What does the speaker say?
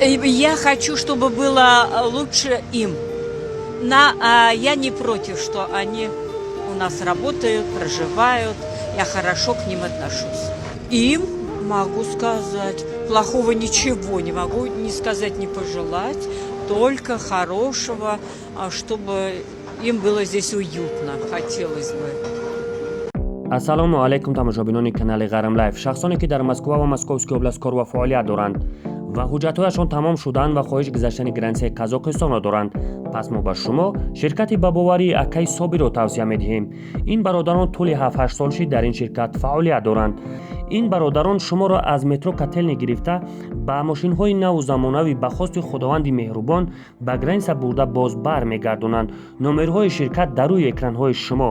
Я хочу, чтобы было лучше им. Я не против, что они у нас работают, проживают. Я хорошо к ним отношусь. Им могу сказать, плохого ничего не могу ни сказать, ни пожелать, только хорошего, чтобы им было здесь уютно, хотелось бы. Ассалому алайкум, тамошобинони канали Ғарм Лайф, шахсоне ки дар Москва ва Московский область кор ва фаъолият доранд ва ҳуҷҷатҳояшон тамом шуданд ва хоҳиш гузаштани границаи Қазоқистонро доранд. Пас мо ба шумо ширкати ба боварии акаи Собирро тавсия медиҳем. Ин бародарон тӯли 7-8 сол шид дар ин ширкат фаъолият доранд. Ин бародарон шуморо аз метро Котельный гирифта, ба мошинҳои наву замонавӣ, ба хости Худованди меҳрубон, ба граница бурда, боз бар мегардонанд. Номерҳои ширкат дар рӯи экранҳои шумо.